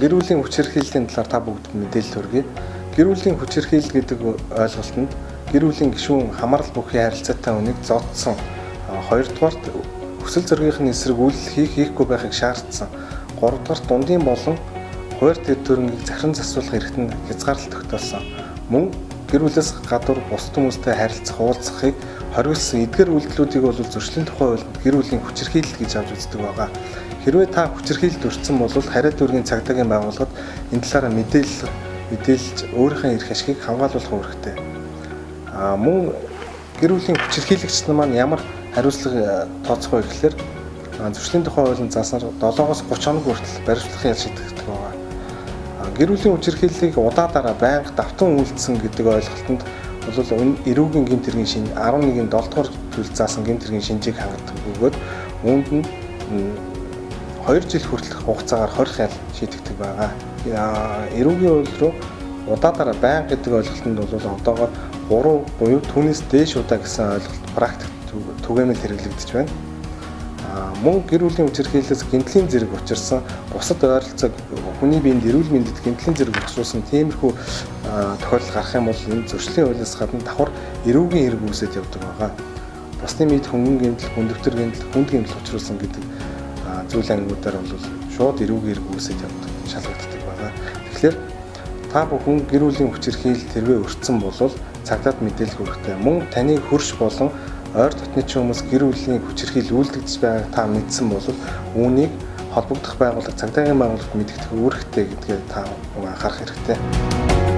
Гэр бүлийн хүчирхийллийн талаар та бүгдэд мэдээлэл хүргэе. Гэр бүлийн хүчирхийлэл гэдэг ойлголтод гэр бүлийн гишүүн хамаарал бүхий харилцаатай хүнийг зодсон. Хоёрдугаарт хүсэл зоригын эсрэг үйлдэл хийх хийхгүй байхыг шаардсан. Гуравдугаарт дундын болон хуваарь төр төрөнгийг захиран засуулах эрхт нь хязгаарлалт тогтоосон. Мөн гэр бүлээс гадуур бусад хүмүүстэй харилцах, уулзахыг хориглосон эдгээр үйлдэлүүдийг бол зөрчлийн тухай хуульд гэр бүлийн хүчирхийлэл гэж авч үздэг байгаа. Хэрвээ та хүчирхийлэлд өртсөн бол харьяа дүүргийн цагдаагийн байгууллагад энэ талаараа мэдээлж өөрийнхөө эрх ашигыг хамгаалуулах үүрэгтэй. Мөн гэр бүлийн хүчирхийлэгч нар маань ямар хариуцлага тооцох вэ гэхээр зөрчлийн тухай хуулийн зааснаар 7-оос 30 хоног хүртэл баривчлах ял шийдэгдэх байгаа. Гэр бүлийн хүчирхийллийг удаадаараа байнга давтан үйлдсэн гэдэг ойлголтод бол эрүүгийн гэмт хэргийн шинж 11-ийн 7 дугаар зүйл заасан гэмт хэргийн шинжийг хангадаг бөгөөд үүнд нь 2 жил хүртэлх хугацаагаар хорих ял шийдэгдэг байгаа. Эрүүгийн хууль руу удаадаараа байнга гэдэг ойлголтод бол одоогоор 3 буюу түүнээс дээш удаа гэсэн ойлголт практик түгээмэл хэрэглэгдэж байна. Мөн гэр бүлийн хүчирхийллээс гэмтлийн зэрэг учирсан бусад ойролцоог хүний биед эрүүл мэндэд гэмтлийн зэрэг учруулсан тиймэрхүү тохиолдол гарах юм бол энэ зөрчлийн хуулиас гадна давхар эрүүгийн хэрэг үүсээд явдаг байгаа. Бусдын мэд хөнгөн гэмтэл, хүндөвтөр гэмтэл, хүнд гэмтэл учруулсан гэдэг зүйл ангиудаар бол шууд эрүүгийн хэрэг үүсээд явдаг, шалгагддаг байгаа. Тэгэхээр та бүхэн гэр бүлийн хүчирхийлэл тэрвээ өртсөн бол цагдаад мэдээлэх үүрэгтэй. Мөн таны хөрш болон ойр дотны чинь хүмүүс гэр бүлийн хүчирхийлэл үйлдэгдэж байгааг та мэдсэн бол үүнийг холбогдох байгууллага, цагдаагийн байгууллагад мэдэгдэх үүрэгтэй гэдгээ та анхаарах хэрэгтэй.